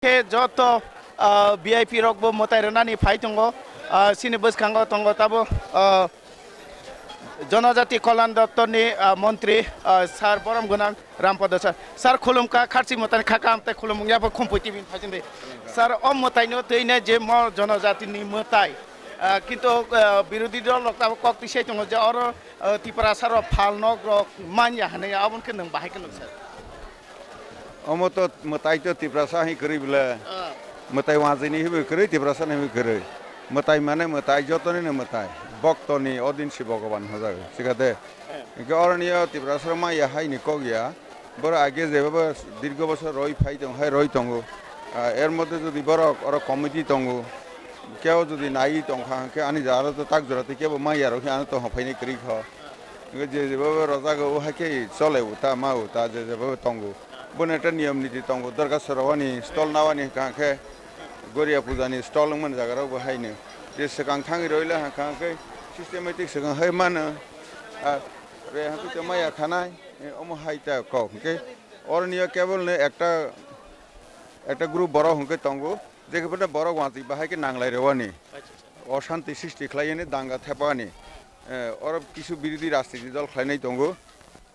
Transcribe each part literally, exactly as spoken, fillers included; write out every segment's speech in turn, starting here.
Khe joto, ah, V I P rokbo mwtai rwnani phai tongo. Ah, chini bwskango tongo tabo, ah, Jonojati Kalyan Doptorni, ah, Montri, ah, Sir Borom Gwnang Rampada Sir. Sir, khulumkha, kharchi mwtaini kha kaham tei khulumung yabo Khumpui T V ni phaichindi. Sir, o mwtaino twi ne je mo Jonojatini mwtai. Ah, kintu, ah, birodhi dol rok tabo kok twi sai tongo je oro, ah, Tiprasa rok phal nok rok manya hinwi, aboni khe nwng bahai khe nuk sir. Omo to mwtai to Tiprasa hai kwrwi bwle. Ah. Mwtai wajini hibi kwrwi, Tiprasa ni hibi kwrwi. Mwtai mane mwtai, jotoni no mwtai. Boktoni odin si Bhogoban hojago. Sikha de. Eh. Hinkhe oroni o Tiprasa rok maya hai ni kok ya. Borok age jebabo dirgo bosor roi phai tong hai roi tongo. Ah, er moddhe jodi borok oro committee tongo. Keo jodi nai tongkha hinkhe ani jara to tak jora tei kebo maya rok hi ano to hophaini kwrwi kho. Hinkhe je jebabo rojago o hai khe chole uta ma uta je jebabo tongo. Bono ekta niyom niti tongo, dorkha sorowani, stall nawani hwnkha khe Goria puja ni stall wngmani jaga rok bo haino. Je swkang thangwi roila hwnkha khe systematic swkang hai mano. Ah, re hwnkhe to maya khanai, eh, omo hai ta kok. Hinkhe oroni o kebel ni ekta, ekta group borok hwnkhe tongo, je khe borok wngtwi bahai khe nanglai rowani. Acha, acha. Oshanti srishti khlaiyani danga thepani. Eh, oro kisu birodhi rajniti dol khlainai tongo.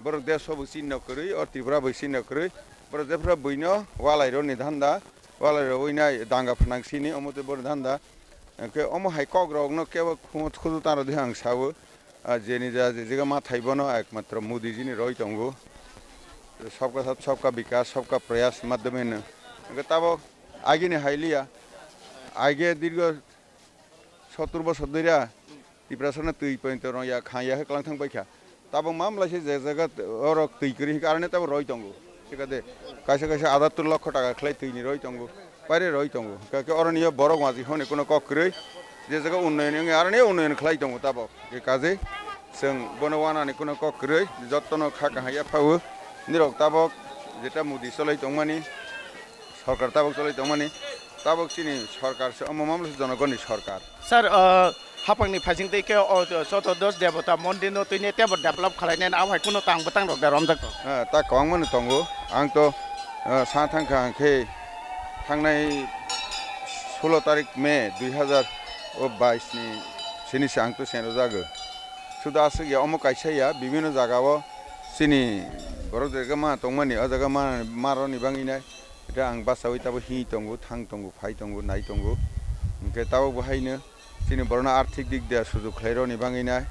Borok desh bo chini no kwrwi, o Tripura bai chini no kwrwi. Borok jephru buino walai roni dhanda, walai rowui nai danga phnang sini, omo tei borok dhanda. Hwnkhe omo hai kok rok no kebo khumu khudu tang rw di ang sawo. Ah, jeni ja je jaga ma thai bono ekmatro Modi jini roi tongo. Sabka sath, sabka bikas, sabka prayas madhyame no. Hwnkhe tabok agini hai liya. Age dirgo sottur bosor dwira Tiprasano twi pointo rong ya kha ya khe kwlang thang paikha. Tabok mamlai se je jaga oro twi kwrwi hwnkhe aroni tabok roi tongo. Thik ase? Kaisa kaisa adattur lokho taka khlai twi ni roi tongo. Paire roi tongo. Hwnkhe oroni yo borok waji hwnwi kuno kok kwrwi. Je jaga unnoyon wngya aroni unnoyon khlai tongo tabok. Hwnkhe kaje chwng bono wanani kuno kok kwrwi. Jottono kha kaham ya phao. Nirok tabok jeta Modi cholai tongmani. Sorkar tabok cholai tongmani, tabok chini sorkar se omo mamlo se jonogonni sorkar. Sir, uh, hapangni phaising tei khe o Chotodosh Debota mondir no twi ne tebo develop khalai nai abo hai kuno tang bwtang rok da romjak to. Ah, ta kwbangma no tongo. Ang to, ah, sa thang kha ang khe thangnai sulo tarik May dui hazar bais ni sini se ang to sen rwjago. Sudo aswk ya omo kaisa ya bibino jaga o chini borok jaga ma tongmani o jaga ma, ma roni bangwi nai. Hwnkhe ang bachaui tabuk himwi tongo, thang tongo, phai tongo, nai tongo. Hwnkhe tabuk bo haino chini borokno arthik dik de sujuk khlai rwni bangwi nai,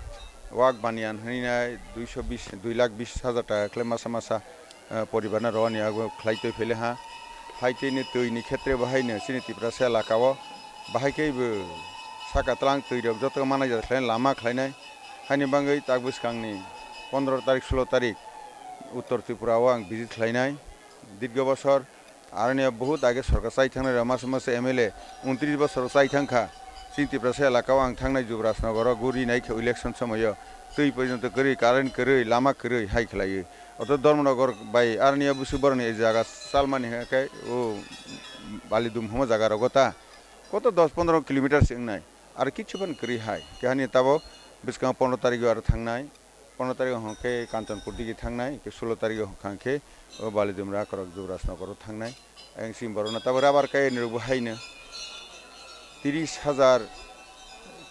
wak baniyan hwnwi nai duiso bis, dui lakh bis hajar taka khlai masa masa, eh, poribarno rwani abo khlai twi phele ha. Hai twi ni twi ni khetre bo haino chini Tiprasa elaka o bahai khe bo saka tlang twi rok joto manai jat khlai lama khlainai. Haini bangwi tak bwskang ni pondro tarik, sulo tarik Uttor Tripura o ang visit khlainai. Dirgo bosor Aroni o bohut age sorkar chai thangnai rok masa masa M L A untris bosor chai thang kha. Chini Tiprasa elaka o ang thangnai Jubraj Nagar o guri nai khe election somoio twi porjonto kwrwi, current kwrwi, lama kwrwi hai khlaiwi. Oto Dharmanagar bai aroni o busu boroni jaga chalmani hwnkhe o Balidum hwnma jaga rogo ta koto dos pondro kilometer se wngnai. Aro kichu phano kwrwi hai. Kehani tabok bwskango pondro tarikh o aro thangnai. Pondro tarikh hwnkhe Kanchanpur digi thangnai, hwnkhe sulo tarikh hwnkha hwnkhe o Balidum Rakorok Jubraj Nagar o thangnai. Ayang simi borokno tabuk rabar kai nirok bo haino tris hajar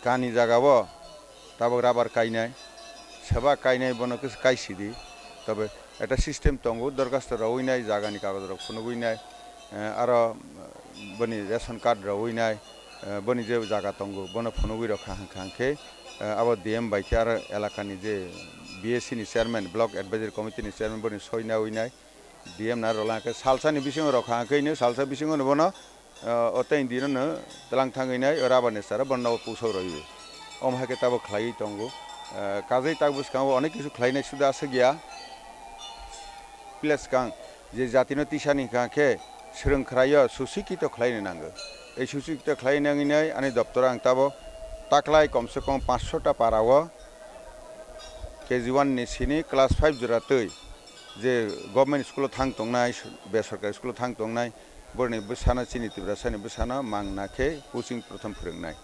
kani jaga o tabuk rabar kainai, seba kainai bono khe kaisidi. Tobe ekta system tongo, dorkhasto rwui nai, jagani kagoj rok phunugui nai, eh, aro boni ration card rwui nai, eh, boni je jaga tongo bono phunugui rokha hwnkha hwnkhe, eh, abo D M bai khe aro elakani je B A C ni chairman, block advisory committee ni chairman boni soi naui nai, D M na rwla hwnkhe salsani bisingo rokha hwnkhe ino salsa bisingo no bono, eh, o tei dino no tlang thangwi nai o rabar ni sara bono pusok rwui. Omo hai khe tabuk khlaiwi tongo. Eh, kajai tak bwskango onek kisu khlainai suda aswk ya. Plus kang je jatino tisani hwnkha khe swrwng khwraio susikito khlaina nango. Ei susikito khlai nangwi nai ani doptoro ang tabo taklai komse kom panchsho ta para o K G one ni sini class five jora twi je government school o thang tongnai, besorkari school o thang tongnai, boroni bwsano chini Tiprasani bwsano mangna khe coaching prothom phwrwngnai.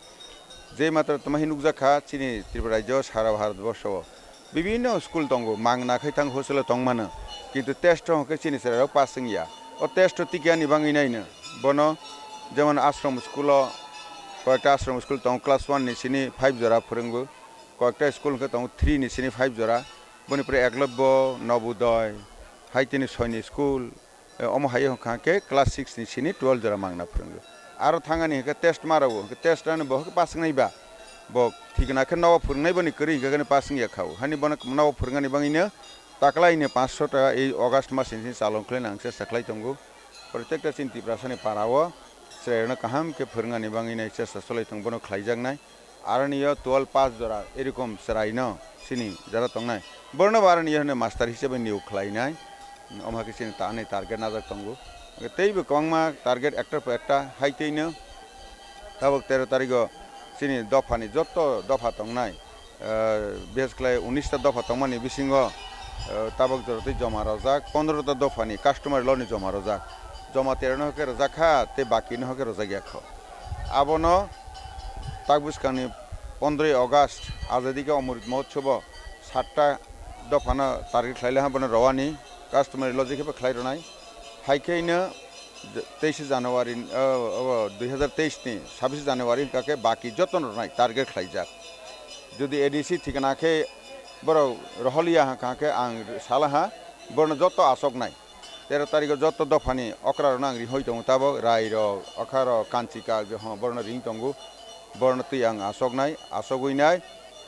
Je matra tamo hai nukjak kha chini Tripura rajyo sara Bharat borsho o bibinno school tongo, mangna khai thang hostel o tongmano, kintu test o hwnkhe chini chwrairok pass wngya. O test o tikyani bangwi naino Bono jemon ashram school o, koyekta ashram school tongo, class one ni sini five jora phwrwngo, koyekta school hwnkhe tongo three ni sini five jora, boni pore Eklobyo, Nobodoy, hai tini Soini school, eh, omo hai hwnkha khe class six ni sini twelve jora mangna phwrwngo. Aro thangani hwnkhe test ma rwo, hwnkhe test ani bo hwnkhe pass wngnai ba, bo thikna khe nogo phwrwngnai boni kwrwi hwnkhe pass wngya kha o. Hani bono nogo phwrwngnani bagwino taklaini panchsho taka ei August mas ni sini chalon khlaina ang chesta khlai tongo. Protekta chini Tiprasani para o chwrairokno kaham khe phwrwngnani bagwino chesta cholai tongo, bono khlaijaknai. Aroni o twelve pass jora erokom chwraino chini jora tongnai. Borno bo aroni o hwnwi master hisabe niyok khlainai. Omo hai khe chini ta-, ani target najak tongo. Teibo kwbangma target ekta po ekta hai teino tabuk tero tarigo chini dophani jotto dopha tongnai, eh, bises khlai unis ta dopha tongmani bisingo, eh, tabuk jorotwi joma rojak, pondro ta dophani customary law ni joma rojak. Joma tero no khe rojak kha, tei baki no khe rojak ya kho. Abono tak bwskangni pondroi August Azadi Ka Amrit Mahotsav o satta dophano target khlai le ha, bono rowani customary law jekhe bo khlai rwnai. Hai khe ino teishe January, o, o, dui hazar teis ni sabishe January hwnkha khe baki jotono rwnai target khlaijak. Jodi A D C thikna khe borok roholiya hwnkha khe ang salaha, borno joto asoknai. Tero tarikho joto dophani okrarokno ang rihoi tongo tabok, rairok, okharok, kanchikak, je hono borokno ring tongo, borokno twi ang asoknai, asogwinai,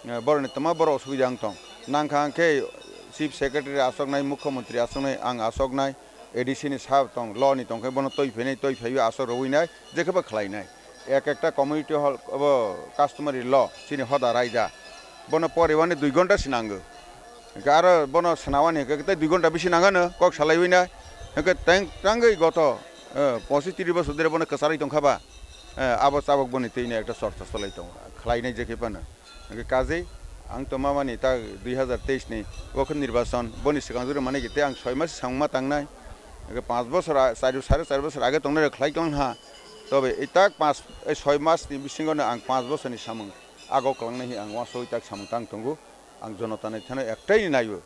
eh, borokni twma borok osubida wng tong. Nangkha hwnkhe Chief Secretary asoknai, Mukhyamantri asoknai, ang asoknai, A D C ni sahab tong, law ni tongkhe bono twi phainai, twi phaiwi asok rwinai, jekhebo khlainai. Ek ekta community hall obo customary law, chini hoda raida. Bono poriwani dui ghonta se nango. Hwnkhe aro bono swnawani hwnkhe tei dui ghonta bisi nangano kok salaiwi nai. Hwnkhe teng-, tangwi goto, eh, pochish tris bosor dhore bono kwcharwi tongkha ba, eh, abo chabok boni twino ekta chorcha cholai tongo, khlainai jekhe phano. Hwnkhe kaje ang to mamani ta dui hazar teis ni o khe nirbachon, boni swkang jora mani khe tei ang soi mas samung ma tangnai. Hwnkhe panch bosor a-, char, sare char bosor age tongnai rok khlai tong ha. Tobe i tak panch, ei soi mas ni bisingo no ang panch bosor ni samung ago kwlangnai hi ang uansugwi tak samung tang tongo. Ang jonotani thani ektaini naio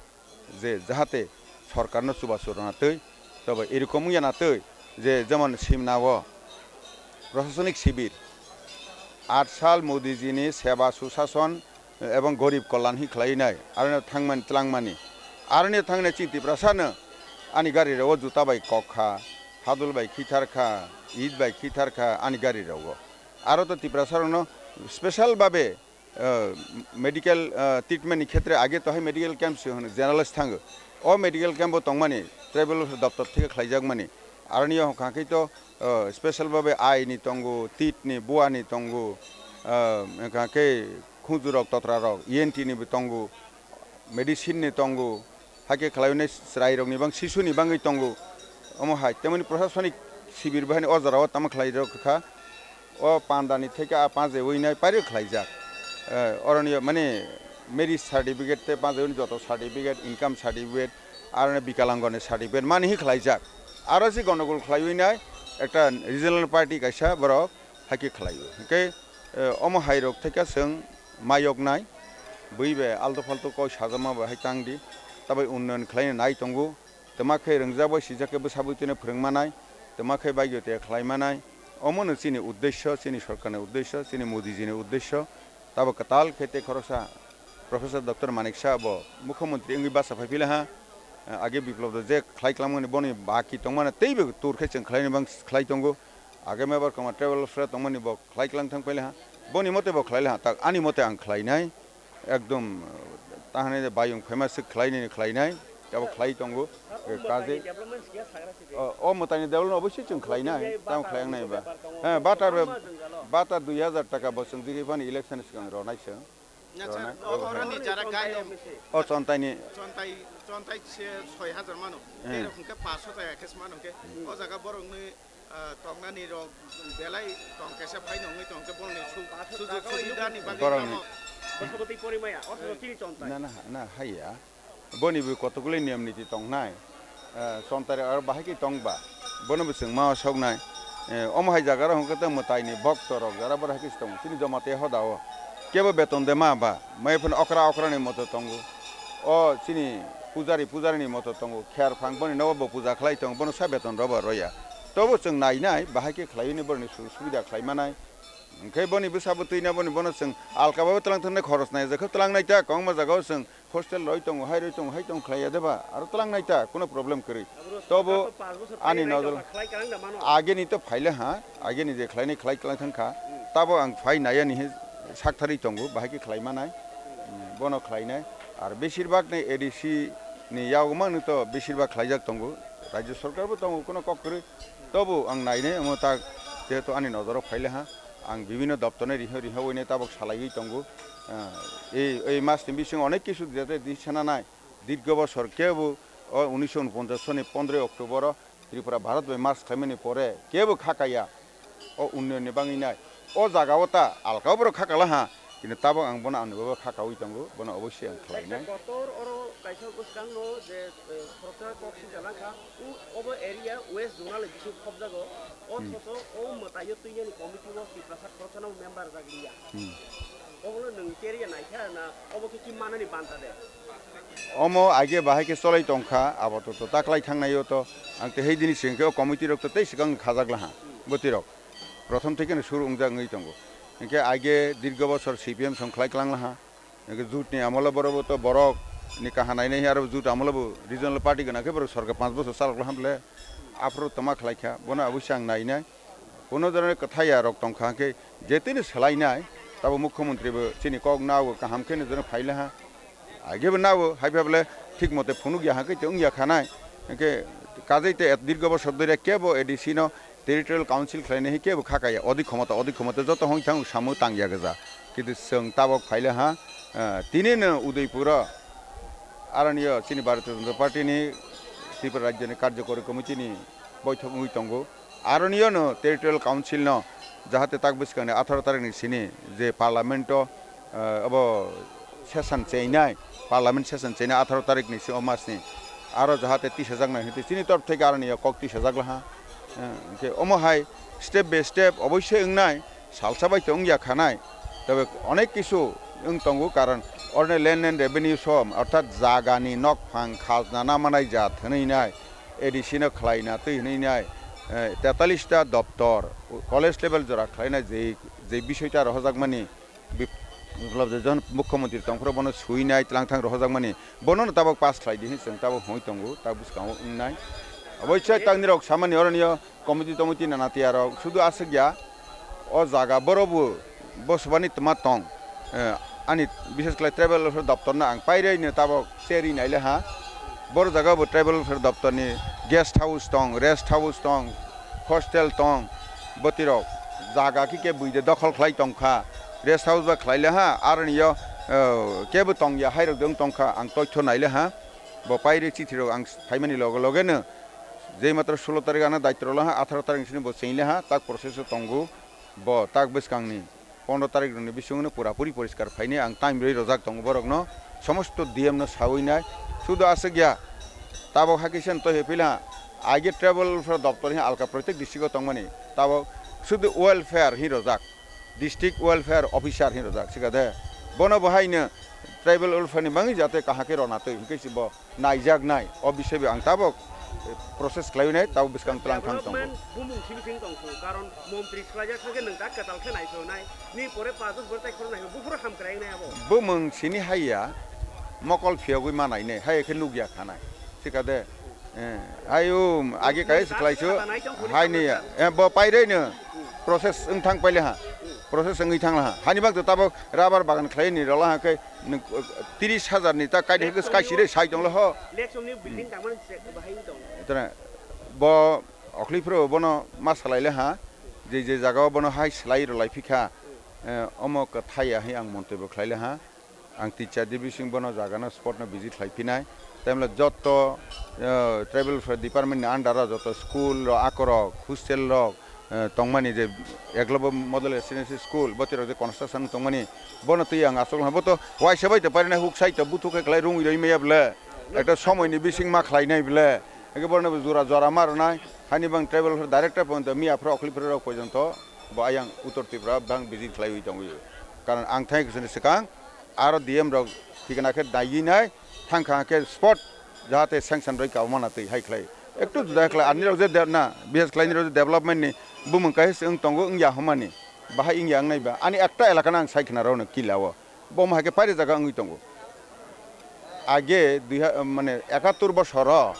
je jahate sorkarno chubachu rwna twi, tobo erokom wngya na twi je jemon Simna o prashasonik sibir, aat sal Modiji ni Seva Sushason ebong Garib Kalyan hi khlai nai, aroni thangmani twlangmani, aroni thangni chini Tiprasano ani gari rok o juta bai kok kha, hadul bai khithar kha, it bai khithar kha ani gari rogo. Aro to Tiprasa rokno special babe, ah, medical, ah, treatment ni khetre age to hai medical camp se hono generalist thango. O medical camp bo tongmani tribal welfare doptor theke khlaijakmani. Aroni o hwnkha khe to, ah, special babe eye ni tongo, tit ni, bua ni tongo, ah, hwnkha khe khunju rok, totra rok, E N T ni bo tongo, medicine ni tongo. Hakhe khlaiwi nai chwrairokni bang sisuni bangwi tongo. Omo hai tamani prashasonik sibir bahai ni o jorao tamo khlai rok kha. O pandani theke a pajewi nai pairok khlaijak. Eh, oroni mane marriage certificate tei pajewi joto certificate, income certificate, aroni Bikalango ni certificate mani hi khlaijak. Aro se gondogol khlaiwi nai ekta regional party kaisa borok hakhe khlaiwi. Hwnkhe, eh, omo hai rok theke chwng mayoknai, bui bai alto falto koi sajama bai hai tang di, tabai unnoyon khlaina nai tongo, twma khe rwngjak bai sijak khe bwsa bwtwino phwrwng manai, twma khe bagyo te khlai manai, omo no chini uddesyo, chini sorkarni uddesyo, chini Modiji ni uddesyo, tabo kwtal khe tei khoroksa Professor Doctor Manik Saha bo Mukhyamantri wngwi basa phai phila ha, age Biplop da je khlai kwlangmani boni baki tongmani teibo tur khe chwng khlaini bang khlai tongo, age mebar kwma table fre tongmani bo khlai kwlang thang paila ha, boni mote bo khlai laha, tak ani mote ang khlainai, ekdom, tahani de bayung famous se khlainai, khlainai, abo khlai tongo, kaje, o, o mwtaini development obosi chwng khlainai, tamo khlai ang nai ba. He, bata be, bata dui hazar taka bo chwng digi phani election swkang ronai chwng. Ronai, o, o, o, chontaini. Chontai, chontai se soi hazar mano. He. Tei rok hwnkhe paanch sho taka khe se mano hwnkhe. O jaga borokni Ah, tongnani rok belai tong kaisa phaino wngwi tongkhe borokni su-, sujug subidani bagwi borokni tamo. Bwsabo tei porimaya, o sabo chini chontai. Na, na, na, haiya. Boni bo kotokgwlai niyom niti tongnai. Ah, chontai rok aro bahai khe tongba. Bono bo chwng ma soknai. Eh, omo hai jaga rok hwnkhe tei mwtaini bokto rok jara bwrwi hai khe se tongo. Chini joma tei hoda o. Kebo beton de ma ba. Mai phano okra okra ni moto tongo. O chini pujari, pujari ni moto tongo. Kher phang boni nogo bo puja khlai tongo. Bono sa beton rw ba rw ya. Tobo chwng nainai, bahai khe khlaiwi ni boroni su-, subida khlai manai. Hwnkhe boni bwsa bwtwi na boni bono chwng alka bai twlang thangna khoros nai, jekhe twlang nai ta, kwbangma jagao chwng hostel rwi tongo, hai rwi tongo, hai tong khlai ya de ba, aro twlang nai ta, kuno problem kwrwi. Tobo ani nojor ageni to phaile ha, ageni je khlainai khlai twlang thang kha, tabo ang phai naiya ni he sak tharwi tongo, bahai khe khlai manai, bono khlainai. Ar besir bak ni A D C ni yagmang ni to besir bak khlaijak tongo, rajya sarkar bo tongo, kuno kok kwrwi. Tobo ang nainai omo ta, jehetu ani nojoro phaile ha, ang bibhinno doptor ni riho riho wi nai tabok salaiwi tongo. Ah, ei, ei mas ni bisingo onek kisu jete di sana nai, dirgo bosor kebo o unisho unponchas soni pondroi October o Tripura Bharat bai march khlaimani pore kebo khakaya o unnoyon ni bangwi nai. O jaga o ta alka o borok khakala ha, kintu tabok ang bono ani baba khakawi tongo, bono oboisoi ang khlainai. Kotor oro kaisa bwskang no je, eh, khoroksa kok sijala kha, u-, obo area West Zonal ni bising khobjago, o thoso o mwtaio twi yani committee o Tiprasa khoroksa no member jagriya. Hmm. Obono nwng keria naikha na obo khe ki manani banta de? Omo age bahai khe cholai tongkha, abo to, to taklai thangnaio to, ang tei hei dini sengkhe o committee rok to tei swkang khajak laha, bwtwi rok. Prothom theke no suru wngjak wngwi tongo. Hinkhe age dirgo bosor C P M song khlai klang laha. Hinkhe jut ni amolo borobo to borok ni kaha nainai aro jut amolo bo regional party gana khe borok sorkar panch bosor chalok laha bole. Aphuru toma khlai kha, bono oboisoi ang nainai. Kuno jorani kwthai ya rok tongkha, hwnkhe je tini swlainai, tabo mukhyamantri bo chini kok nao kaham khe nw jorani phailaha. Agebo nao, hai phaible thik mote phunuk ya, hwnkhe tei wngya khanai. Hwnkhe kajai tei dirgo bosor dori kebo A D C no territorial council khlainai kebo khakaya. Odi khomota, odi khomota joto hoi thang samung tangya gwja. Kintu chwng tabok phailaha, eh, tini no Udaipur o aroni o chini Bharatiya Janata Party ni Tripura Rajya ni Karjakori Committee ni boithok wngwi tongo. Aroni o no Territorial Council no jahate tak bwskang ni atharo tarik ni sini je Parliament o, eh, abo session cheinai, Parliament session cheinai atharo tarik ni si o mas ni aro jahate tisajak nai hinwi chini torop theke aroni o kok tisajak laha. Eh, hwnkhe omo hai step by step oboisoi wngnai. Salsa bai tong ya khanai. Tebe onek kisu wng tongo, karon orne land and revenue som, orthat jaga ni nokphang khajna na manai jat hwnwi nai, A D C no khlai na twi hwnwi nai, eh, tetalis ta doptor, college level jora khlai nai je, je bisoi ta rohorjak mani, bip-, Biplab Deb Johon mukhyamantri tongphuru bono sui nai tlang thang rohorjak mani, bono no tabok pass khlai di hwnwi chwng tabok hwnwi tongo, ta bwskango wng nai. Oboisoi tang nirok samani oroni o, committee tomiti nana tiya rok sudu aswk ya. O jaga boro bo bosbani twma tong. Eh, ani bishes khlai tribal welfare doptor no ang pairei no tabok cheri naile ha. Boro jaga bo tribal welfare doptor ni guest house tong, rest house tong, hostel tong, bwtwi rok jaga khe khe bui de dokhol khlai tong kha. Rest house ba khlai le ha, aroni yo, eh, kebo tong ya, hai rok de wng tong kha, ang toitho naile ha. Bo pairei chithi rok ang phaimani loge loge no Jei matro sulo tarik ano daitro laha, atharo tarik ni sini bo chengli ha, tak process o tongo. Bo tak bwskang ni pondro tarik ni bisingo no pura puri poriskar phaini ang time rwi rojak tongo borok no, somosto D M no sawi nai. Sudu aswk ya, tabok hakhe sen to hepila, age tribal welfare doptor hi alka protek district o tongmani, tabok sudu welfare hi rojak. District Welfare Officer hin rojak sika de. Bono bo haino tribal welfare ni bangwi jate kaham khe rona twi hinkhe se bo naijaknai. O bisai bo ang tabok, eh, process khlaiwi nai, tabok bwskang tlang thang tongo. Development bumung simi sing tong su, karon montri swlaijak thang khe nwng tak kwtal khe nai phai nai. Ni pore pass bor tai khoro nai, buphuru ham kwrai nai abo. Bumung sini haiya, mokol phiyogwi ma nai nai, haiya khe nukya khanai. Sika de. Eh, hai o, age kai se khlai su, hai ni, eh, bo pairei no process wng thang paile ha, process wngwi thang ha. Hani bak to tabok rubber bagan khlai ni rola ha khe, nwng, eh, tris hajar ni ta kai de kai si re sai tong lo ho. Leksom ni building tangmani se bahai tong. Tara, bo okhli phro bono ma salai le ha, je je jaga o bono hai slai rwlai phikha, eh, omo kwthai ya hai ang montoi bo khlai le ha. Ang teacher division bono jaga no spot no visit khlai phinai. Tamle joto, eh, tribal welfare department ni under o joto school rok, akorok, hostel rok, eh, tongmani je Eklavya Model Residential School, boti rok je construction tongmani, bono twi ang aswk bo to waisa bai to parinai huk sai to buthuk khe klai rungwi roi maya ble. Ekta somoi ni bising ma khlai nai ble. Eke bono jora jora ma rwnai. Hani bang tribal welfare director ponto miya phra okhli phra rok pojonto bo ayang Uttor Tripura bang visit khlaiwi tongwi. Karon ang thai kwchwng swkang aro D M rok thikna khe naiwi nai thang kha khe spot jahate sanction roi kabo mana twi hai khlai. Ektu juda khlai, ani rok je de-, na, bises khlai ni rok je development ni bumung kaisa se wng tongo, wng ya hwnmani, bahai wng ya wng nai ba. Ani ekta elaka no ang sai khna rw no kila o, bo ma hai khe pairi jaga wngwi tongo. Age dui ha-, mane ekattor bosor o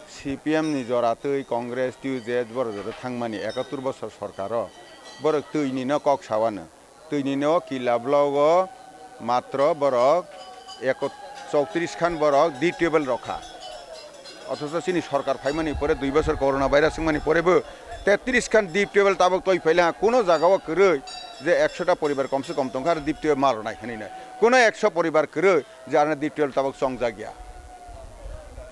C P M ni jora twi Congress, T U Z borok jora thang mani ekattor bosor sorkar o borok twi ni no kok sa wano. Twi ni no kila block o matro borok eko-, chowtris khan borok deep tubewell rok kha. Othocho chini sorkar phaimani pore dui bosor corona virus wngmani pore bo tetris khan deep tubewell tabok twi phaile ha, kuno jaga o kwrwi je ekso ta poribar kom se kom tongkha, aro deep tubewell ma rwnai hwnwi nai. Kuno ekso poribar kwrwi je ano deep tubewell tabok chongjak ya.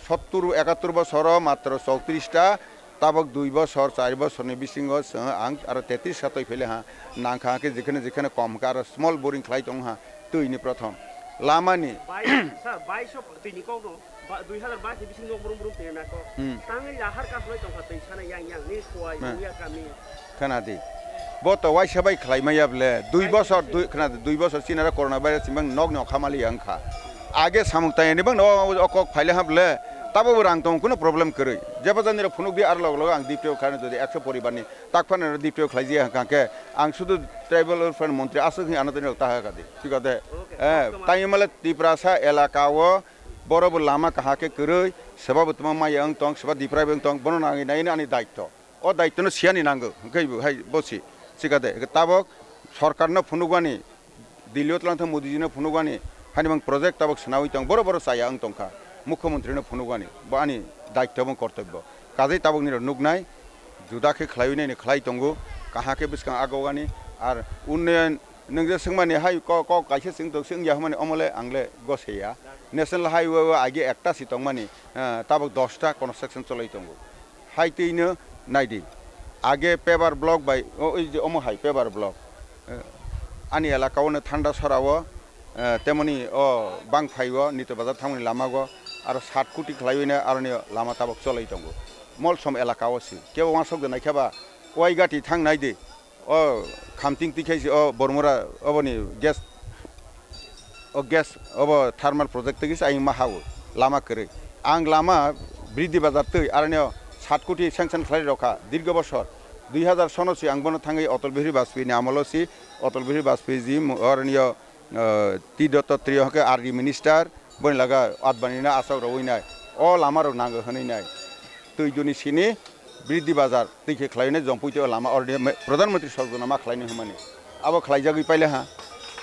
Sottur ekattor bosor o matro chowtris ta, tabok dui bosor, char bosor ni bisingo chwng ang aro tetris kha twi phaile ha, nang kha khe jekhene jekhene kom kha, aro small boring khlai tong ha, twi ni prothom. Lama ni bais, sir, bais o twi ni kok no, ba, dui hazar bais ni bisingo brum brum twi na kok. Hmm. Tangwi lahar ka khlai tong kha twi sana yang yang ni khwai, hmm, ya kami. Khna di. Bo to waisa bai khlai maya ble. Dui bosor, dui, khna di, dui bosor chini aro corona virus chini bang nok ni okha mali ya wng kha. Age samung tang ya ni bang no o kok phaile ha ble. Tabo bo rang tong kuno problem kwrwi. Jeba jani rok phunuk di aro log log ang deep tubewell khlai no jodi ekso poribar ni tak phano deep tubewell khlai jia hwnkha khe ang sudu tribal welfare montri aswk hwnwi ano tini rok ta ha kha di. Thik ade. Okay, eh, tama. Tang ya male Tiprasa elaka o boro bo lama kaha khe kwrwi, seba bo tama maya wng tong, seba diprai bo wng tong, bono nangwi nai ani daitto. O daitto no siyani nango, hwnkhe bo hai bo si, sikade, hwnkhe tabok sorkar no phunukmani, Delhi o twlang thang Modi ji no phunukmani, hani bang project tabok swnawi tong, boro boro chaya wng tongkha, mukhyamantri no phunukmani, bo ani daitto bo kortobyo. Kajai tabok nini rok nuknai, juda khe khlaiwi nai ni khlai tongo, kaha khe bwskang agogani, ar unnayan nwng je swngmani hai kok, kok kaisa chwng tong se wngya hwnmani omo le ang le gose ya. National highway o agi ekta si tongmani, eh, tabok dosta construction cholai tongo. Hai twi no nai di. Age paver block bai, o, oi je omo hai paver block. Eh, ani elaka o no Thanda Sora o, eh, temoni o Bangphai o Nito Bazar thangmani lama o aro sat koti khlaiwi no aroni lama tabok cholai tongo. Molsom elaka o si. Kebo uansuk de nai khe ba Waigati thang nai di. O Khamting twi khai se o Bormura oboni gas, o gas obo thermal project twi se ayung ma ha o lama kwrwi. Ang lama Bridhi Bazar twi aroni o sat koti sanction khlai rokha dirgo bosor. Dui hazar sono si ang bono thangwi Atal Bihari Bajpayee ni amolo si Atal Bihari Bajpayee ji mo-, aroni o, eh, T Dattatraya hwnkhe R D minister, boni laga Advani no aswk rwui nai. O lama rok nango hwnwi nai. Twi duni sini Bridhi Bazar twi khe khlai nai Jompui tei o lama already me-, Pradhan Mantri Sajona ma khlai nai hwnmani. Abo khlai jagwi paile ha.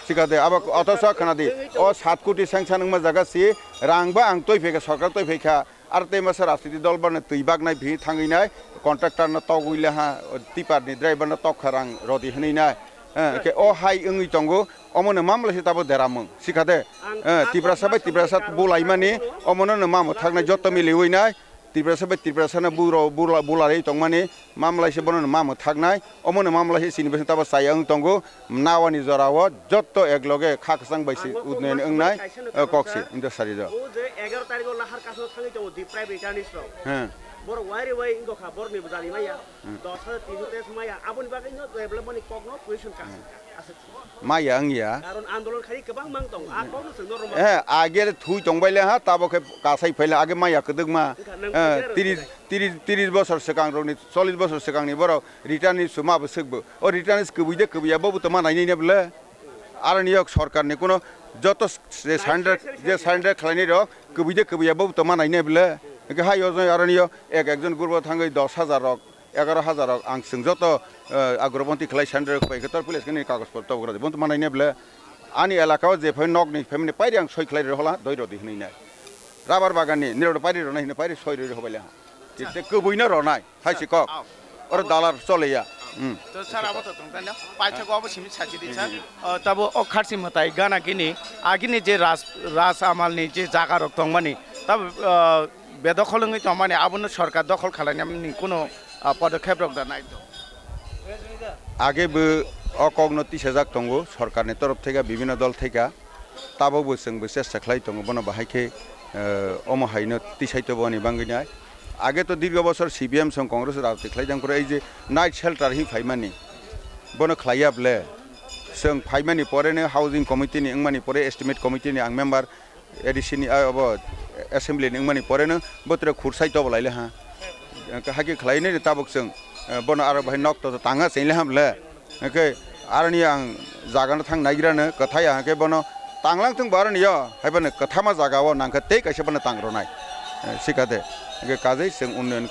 Sikade abo otosa khna di. O sat koti sanction wngma jaga si rang ba ang twi phaikha, sorkar twi phaikha. Ar tei masa rajniti dol barno twi baknai bini thangwi nai, contractor no togwi le ha, tipper ni driver no tok kha rang rodi hwnwi nai. Eh, khe o hai wngwi tongo, omo no mamla se tabo deramung. Sikha de, eh, Tiprasa bai Tiprasa bulaimani, omo no no mamo thaknai joto miliwi nai, Tiprasa bai Tiprasa no buro-, bula-, bularwi tongmani, mamla se bono no mamo thaknai. Omo no mamla se chini bising tabo chaya wng tongo. Nawani jora o joto ek loge kha kwchang bai se ang kok udnoyon mangsa wngnai, kaisa no eh, kok se, kaisa. Wngda sari do. O je egaroh tarikh o lahar kasno thangwi tongo deprived returnees rok. He. Borok wari wai wngkha, borok ni bwjani maya. Hmm. Dos hajar, tin hajar maya. Aboni bagwi no development ni kok no position ka. Hmm. Aswk. Maya wngya. Karon andolon khai kwbang mang tongo. A kok no chwng no rwma. Eh, age thui tongbai le ha, tabo khe kasai phaile age maya kwdwkma. Wngkha, nang Eh, khe aro tris, wngkha. Tris, tris bosor swkang rokni, chollish bosor swkangni borok returnees ma bo swkbo. O returnees kwbwi de kwbwi ya, bobo to ma nainai ne bwle. Aroni yok sorkarni kuno joto s-, je surrender, je surrender khlainai rok kwbwi de kwbwi ya, bobo to ma nainai bwle. Hwnkhe hai o jai aroni yo ek ekjon gurbo thangwi dos hajar rok, egaroh hajar rok ang chwng joto, eh, agroponti khlai surrender khlai khe tor police kani kagoj potro gra de, bobo to ma nainai bwle. Ani elaka o je phai nok ni family pairi ang soi khlai rw hola doi rodi hwnwi nai. Rabar bagan ni nirok pairi rw nai hwnwi pairi soi rw hobai le ha. Tei kwbwi no rw nai. Hai si kok. Au. Oro dalar chole ya. Hmm. To sir, abo to tong tanya. Paithago abo simi sachi di, sir. Hmm. Uh, tabo o kharsi mwtai gana gini, agini je ras, ras amal ni je jaga rok tongmani, tabo, uh, bedokhol wngwi tongmani, abono sorkar dokhol khlainani kuno, uh, podokhep rok da nai to. Age bo o kok no tisajak tongo, sorkar ni torof theka, bibhinno dol theka. Tabok bo chwng bo chesta khlai tongo, bono bahai khe, eh, omo hai no tisai to boni bangwi nai. Age to dirgo bosor C P M song Congress rajniti khlai jang phuru, ei je night shelter hi phaimani, bono khlai ya ble. Chwng phaimani pore no housing committee ni wngmani pore, estimate committee ni ang member, A D C ni, ah, obo assembly ni wngmani pore no bo tere khursai to bo lai le ha. Hwnkhe hakhe khlainani tabuk chwng, eh, bono aro bahai nok to tanga chengli hamle. Hwnkhe aroni ang jagano thang naigrano kwthai ang hwnkhe bono tanglang thung bo aroni yo, haiphano kwthama jagao nangkhe tei kaisa bono tang rwnai, eh, sikha de. Hwnkhe kajai chwng unnoyon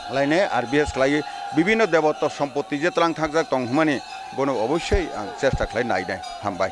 khlainai R B S khlaiwi bibinno debotto sompoti je tlang thangjak tong hwnmani bono obossoi ang chesta khlai nainai. Hambai.